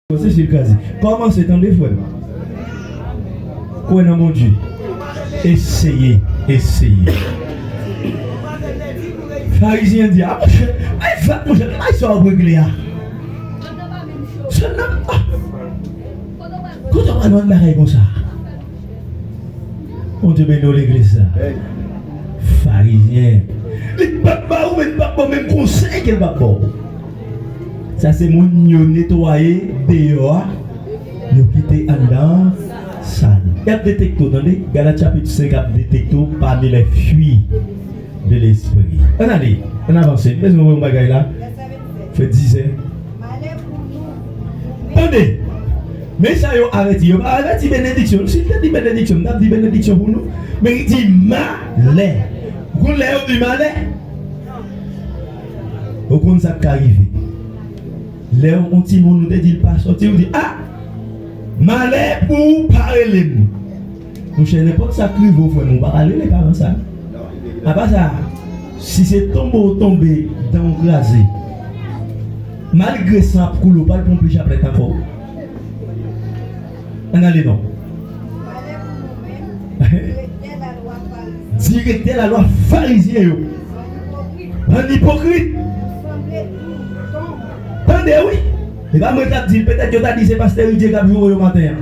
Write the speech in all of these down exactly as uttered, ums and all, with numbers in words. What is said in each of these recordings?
Pwosesis kraze. Kòmanse, tande, frè m. Kwè nan Bondye. Eseye, eseye. Farizyen di, a, monchè, ay, fèt, monchè, ki bagay sa w ap regle a? Sèl nan, a. Kote w pral jwenn bagay konsa? Bondye beni w, legliz la. Farizyen. Li p ap ba ou, men li p ap ba w menm konsèy ke l p ap ba w. Sa se moun yo netwaye deyò a, yo kite anndan sal. Y ap detekte w, tande. Galat chapit senk ap detekte w parmi les fruits de l'esprit. Ann ale, ann avanse. M bezwen wè yon bagay la. Fè dizè. Tande. Men sa yo avèti. Yo pa avèti benediksyon. Si l te di benediksyon, m t ap di benediksyon pou nou. Men li di malè. Gon lè yo di malè. Ou konn sa k ka rive. Lè yon timoun nou te di l pa sòti, ou di, a, malè pou ou pa rele m. Monchè, nenpòt sa k rive w, frè m, ou pa ka rele paran sa. Apa sa, si se tonbe w tonbe, dan w kraze, malgre san ap koule, ou pral pran pli chaplèt ankò. Ann ale non. Direktè lalwa farizyen yo. Bann ipokrit. Tande wi. E pa mwen k ap di l, petèt yo ta di se pastè Ridye k ap joure yo maten an.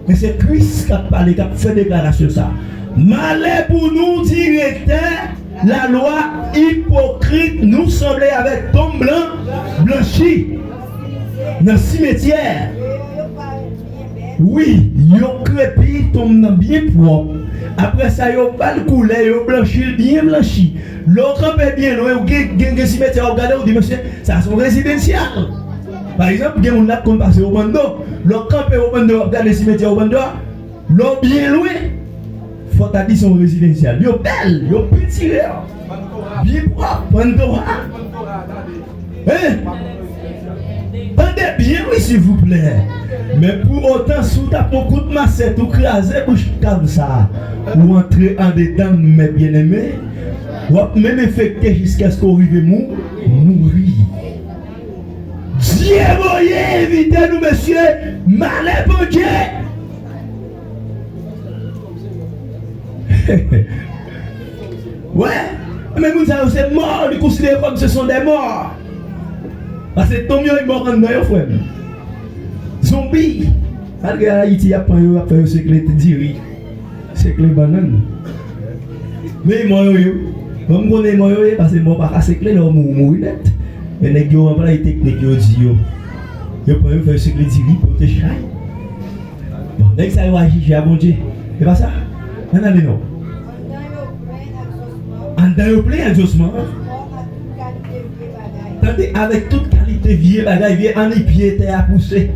Men se Kris k ap pale, k ap fè deklarasyon sa. Malè pou nou, direktè lalwa ipokrit, nou sanble avèk tonm blan blanchi nan simetyè. Wi, yo krepi tonm nan byen pwòp. Apre sa, yo ba l koulè, yo blanchi l byen blanchi. Lè w kanpe byen lwen, ou gen, gen, gen simetyè w ap gade, ou di, mesye, sa se yon rezidansyèl. Pa egzanp, gen moun la k konn pase Obando. Lè w kanpe Obando, w ap gade simetyè Obando a, lè w byen lwen, fò w ta di se yon rezidansyèl. Yo bèl, yo pentire, byen pwòp, Pandora. Hein? Tande byen wi, silvouplè. Men pou otan, si w t ap pran kout masèt ou kraze bouch kav sa, ou antre andedan l, men byeneme, w ap menm enfekte jiskèske w rive mou-, mouri. Dye voye envite nou, mesye, malè Bondye. Wè, men moun sa yo se mò, li konsidere kòm se son dè mò. Paske tonm yo, e mò anndan yo, frè m. Zonbi. Malgre Ayiti, y ap pran yo, y ap fè yo sekle diri, sekle bannann. Men e mò yo ye. Bon, m konnen e mò yo ye, paske mò pa ka sekle, lè w mouri, w mouri nèt. Men nèg yo anplwaye teknik yo di yo. Yo pran yo, fè yo sekle diri, pote chay. Bon, nèg sa yo a jije a Bondye. E pa sa? Ann ale non. Anndan yo plen ak zosman. Tande, avèk tout kalite vye bagay, vye annipye tè a pouse.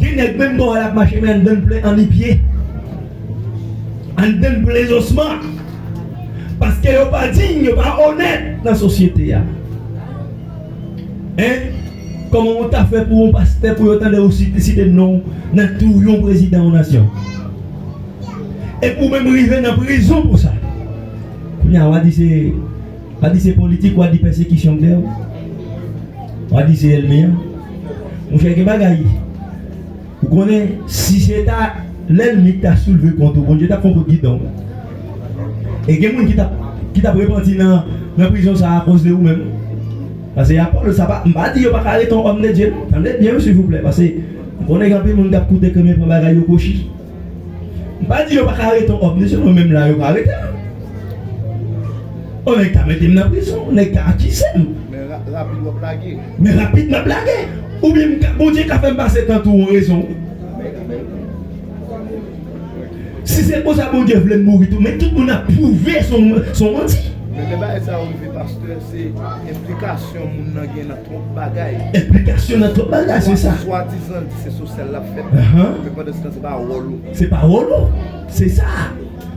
Gen nèg menm kò l ap mache, men anndan l plen annipye. Anndan l plen zosman. Paske yo pa diy, yo pa onèt nan sosyete a. Hein? Kòman w ta fè pou yon pastè, pou yo tande w site, site non w nan tou yon prezidan yon nasyon? Epi w menm rive nan prizon pou sa. Kounye a, w a di se, w a di se politik, w a di pèsekisyon k dèyè w. W a di se ènmi an. Monchè, gen bagay. Ou konnen, si se ta lènmi k ta soulve kont ou, Bondye t ap fè yon kout gidon. E gen moun ki t ap, ki t ap repanti nan, nan prizon sa a akoz de ou menm. Paske Apòl, sa pa, m pa di yo pa ka rete yon òm de Dye, non. Tande byen, wi, silvouplè, paske m konnen gen anpil moun k ap koute ke men pran bagay yo kwochi. M pa di yo pa ka rete yon òm de Dye, mwen menm la, yo ka rete. Yon nèg ta mete m nan prizon, yon nèg ta akize m. Men ra-, rapid w ap lage. Men rapid m ap lage. Oubyen m ka, Bondye ka fè m pase tan tou yon rezon. Si se konsa Bondye vle m mouri tou, men tout moun ap pwouve se yon, se yon manti. Men lè bagay sa yo rive, pastè, se enplikasyon moun nan gen nan twòp bagay. Enplikasyon nan twòp bagay, se sa. Swadizan l di se sosyal l ap fè. Ahan. Men pandansetan, se pa wòl ou. Se pa wòl ou. Se sa.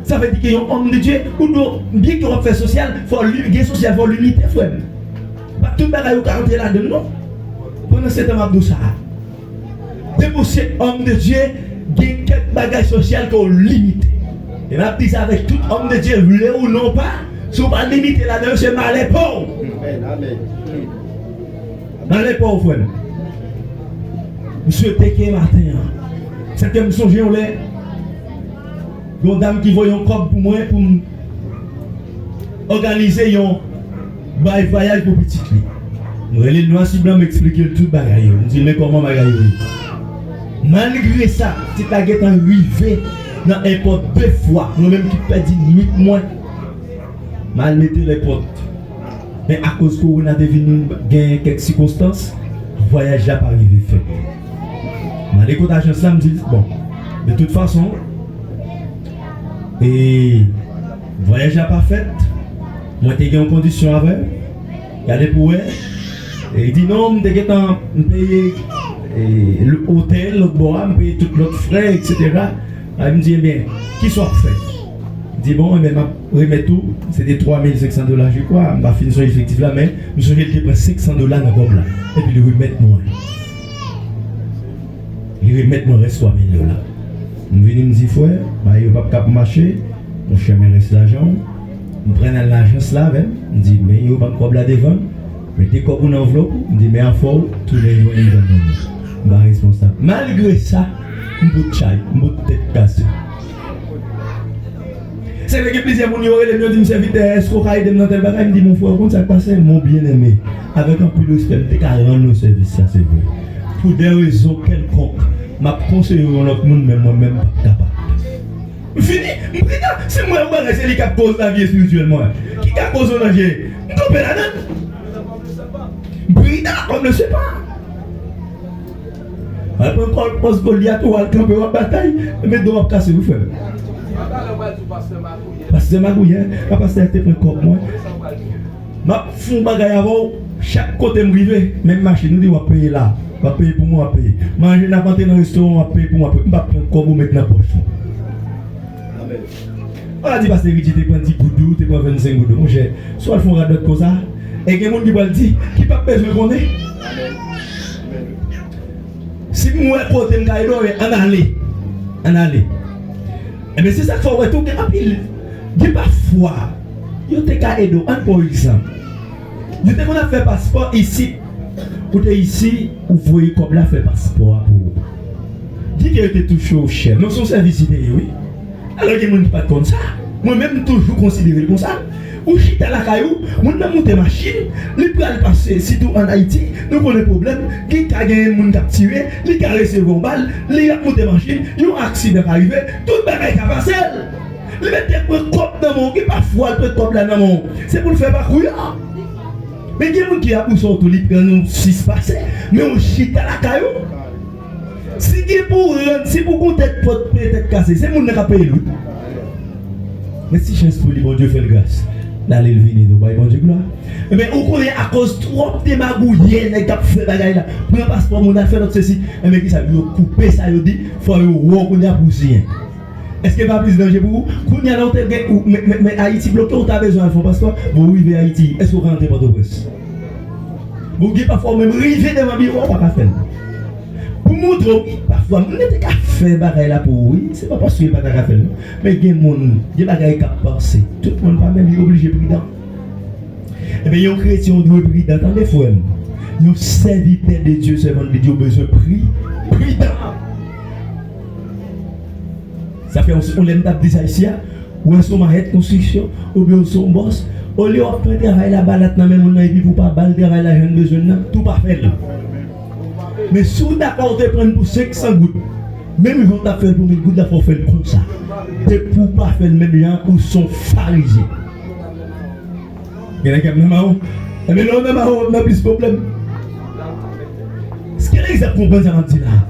Sa vle di ke yon òm de Dye, ou dwe, byen ke w ap fè sosyal, fò w li-, gen sosyal, fò w limite, frè m. Pa tout bagay ou ka antre ladan l, non. Pandansetan, m ap di w sa. Depi w se òm de Dye, gen kèk bagay sosyal ke w limite. E m ap di sa avèk tout òm de Dye, vle ou non pa, si w pa limite ladan yo, se malè pa w. Amèn, amèn. Malè pa w, frè m. M swete ke maten an, sètè m sonje yon lè, yon dam ki voye yon kòb pou mwen pou m òganize yon bay vwayaj pou pitit li. M rele l nwa sou blan, m eksplike l tout bagay yo. M di l, men kòman bagay yo ye. Malgre sa, pitit la gentan rive nan èpòt de fwa. Mwen menm ki pèdi nwit mwen, m al mete l èpòt. Men akoz kowona te vin gen kèk sikonstans, vwayaj la pa rive fèt. M ale kot ajans la, m di l, bon, de tout fason, e vwayaj la pa fèt, mwen te gen yon kondisyon avè l, gade pou wè. E li di, non, m te gentan, m peye, e, l-, otèl lòt bò a, m peye tout lòt frè, etsetera. A, m di, ebyen, kisa w ap fè? Li di, bon, ebyen, m ap remèt ou, se te twa mil senk san dola, je crois, m pa fin sonje efektif la, men m sonje li te pran senk san dola nan kòb la, epi li remèt mwen. Li remèt mwen rès twa mil dola. M vini, m di, frè, bagay yo p ap kab mache, monchè, men rès lajan w. M pran l al nan ajans la avè m, m di, men yo ban m kòb la devan, mete kòb ou nan anvlòp ou, m di, men afè w, tounen jwenn li nan men mwen. M pa responsab. Malgre sa, m bout chay, m bout tèt kase. Se vre gen plizyè moun yo rele m, yo di m, sèvitè, èske w ka ede m nan tèl bagay? M di, mon frè, ou konn sa k pase? Mon bien-aimé, avèk anpil respè, m te ka rann ou sèvis sa, se vre. Pou de rezon kèlkonk, m ap konseye yon lòt moun, men mwen menm m p ap kapab. M fini, m pridan. Si m wè yon bagay, se li k ap koz lavi espirityèl mwen. Ki ka koz yon danje? M kanpe ladan l. M pridan kòm le sepa. Al pran kòl pòs Golyat ou al kanpe w ap batay, men do w ap kase wi frè m. Pastè magouyè, pa pastè a te pran kòb mwen. M ap fè yon bagay avè w, chak kote m rive, menm machin, ou di w ap peye la, w ap peye pou mwen, w ap peye. Manje n ap antre nan restoran, w ap peye pou mwen, w ap peye. M p ap pran kòb ou met nan pòch mwen. Ann di pastè Ridji te pran dis goud ou, te pran vennsenk goud ou. Monchè, si w al fè yon radòt konsa, e gen moun ki pral di, ki p ap bezwen konnen. Si m wè kote m ka ede w, ann ale. Ann ale. Ebyen, se sa k fè w wè tou gen anpil, gen pafwa, yo te ka ede w. Ann pran yon egzanp. Yo te konn ap fè paspò isit. Ou te isit, ou voye kòb la fè paspò a pou ou. Di ke yo te touche w chè. Men se yon sèvis li te ye, wi. Alò, gen moun ki pa t konn sa. Mwen menm, m toujou konsidere l konsa. Ou chita lakay ou, moun nan moute machin, li pral pase, sitou ann Ayiti, nou konnen pwoblèm, gen ka genyen moun k ap tire, li ka resevwa yon bal, li ap moute machin, yon aksidan ka rive, tout bagay ka pase l. Li mèt te pran kòb nan men w, gen pafwa l pran kòb la nan men w. Se pou l fè pakou a. Men gen moun ki abou sou wout ou, li pran yon sis pase, men ou chita lakay ou. Si gen pou rann, si pou gon tèt fòt peye tèt kase, se moun nan k ap peye l wi. Men si chans pou li, Bondye fè l gras, l ale l vini, nou bay Bondye glwa. Ebyen, ou konnen akoz twòp demagouyè, nèg k ap fè bagay la, pran paspò moun al fè lòt sesi, ebyen, kisa yo koupe sa yo di, fò yo wè w kounye a pou w siyen. Èske pa plis danje pou ou? Kounye a la ou te gen, ou, men, men, men Ayiti bloke, ou ta bezwen al fè yon paspò, bon, ou rive Ayiti, èske ou ka antre Pòtoprens? Bon, gen pafwa ou menm rive devan biwo a, ou pa ka fè l. Pou montre w, wi, pafwa, moun nan te ka fè bagay la pou ou, wi, se pa paske yo pa ta ka fè l, non. Men gen moun, gen bagay k ap pase, tout moun pa menm, yo oblije pridan. Ebyen, yon kretyen, ou dwe pridan, tande, frè m. Yon sèvitè de Dye, sèvant de Dye, ou bezwen pri, pridan. Sa fè yon, yon lè m t ap di sa isi a, ou wè se yon mayèt konstriksyon, oubyen ou se yon bòs, olye w ap pran travay la balat nan men moun nan epi pou w pa ba l travay la jan l bezwen l nan, tou pa fè l. Men si w dakò ou te pran l pou senk san goud, menm jan w t ap fè l pou mil goud la, fò w fè l konsa. Depi w pa fè l menm jan an, ou se yon farizyen. Gen nèg k ap nan mawo. Ebyen, lè w nan mawo, w ap nan plis pwoblèm. Èske nèg sa ap konprann sa m ap di la?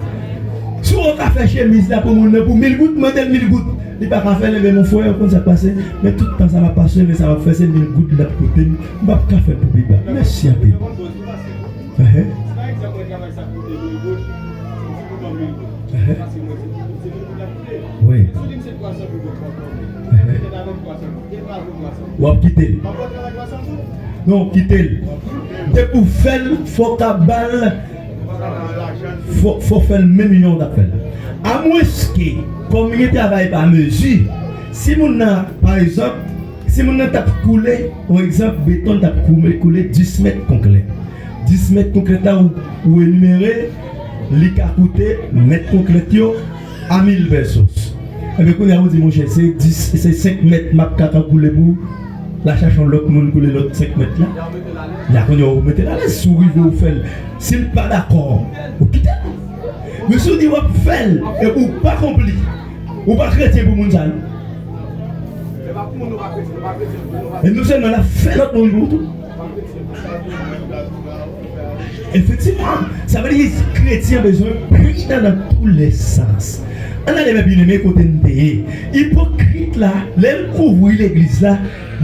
Si w ka fè chemiz la pou moun nan pou mil goud, mande l mil goud. Li pa ka fè l, ebyen, mon frè, ou konn sa k pase. Men tout tan sa m ap pase, men sa m ap fè, se mil goud l ap koute m. M p ap ka fè l pou pi ba. Mèsi anpil. Ehe. Ehe. Wi. Ehe. W ap kite l. Non, kite l. Depi w fè l, fò w ka ba l, fò, fò w fè l menm jan w t ap fè l. Amwenske, kòm gen travay pa mezi, si moun nan, pa egzanp, si moun nan t ap koule, yon egzanp, beton t ap koule, koule dis mèt konkrèt. Dis mèt konkrèt la, ou, ou enimere, Li ka koute mèt konkrèt yo a mil pesos. Enben, kounye a ou di, monchè, se dis, se senk mèt m ap ka koule pou ou. L a chache yon lòt moun koule lòt senk mèt la. La, kounye a ou mete l alèz, si w rive ou fè l. Si l pa dakò, ou kite l. Men si w di w ap fè l, epi ou pa konpli, ou pa kretyen pou moun sa yo. E non sèlman l ap fè lòt moun pou ou tou. Efektivman, sa vle di kretyen bezwen pridan nan tou lè sans. Ann ale, mè byeneme, kote n te ye. Ipokrit la, lè l kouvri legliz la,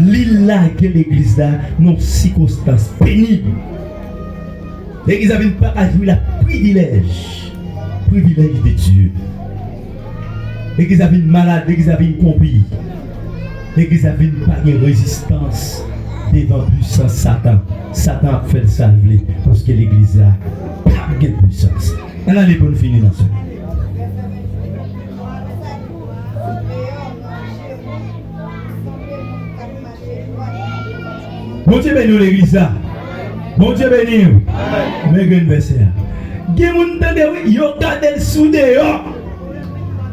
li lage legliz la nan yon sikonstans penib. Legliz la vin pa ka jwi la privilèj, privilèj de Dye. Legliz la vin malad, legliz la vin konpi. Legliz la vin pa gen rezistans devan pwisans Satan. Satan ap fè l sa l vle, paske legliz la pa gen pwisans. Ann ale pou n fini nan sa. Bondye beni w, legliz la. Bondye beni w. Men grenn vèsè a. Gen moun tande, wi, yo gade l sou deyò.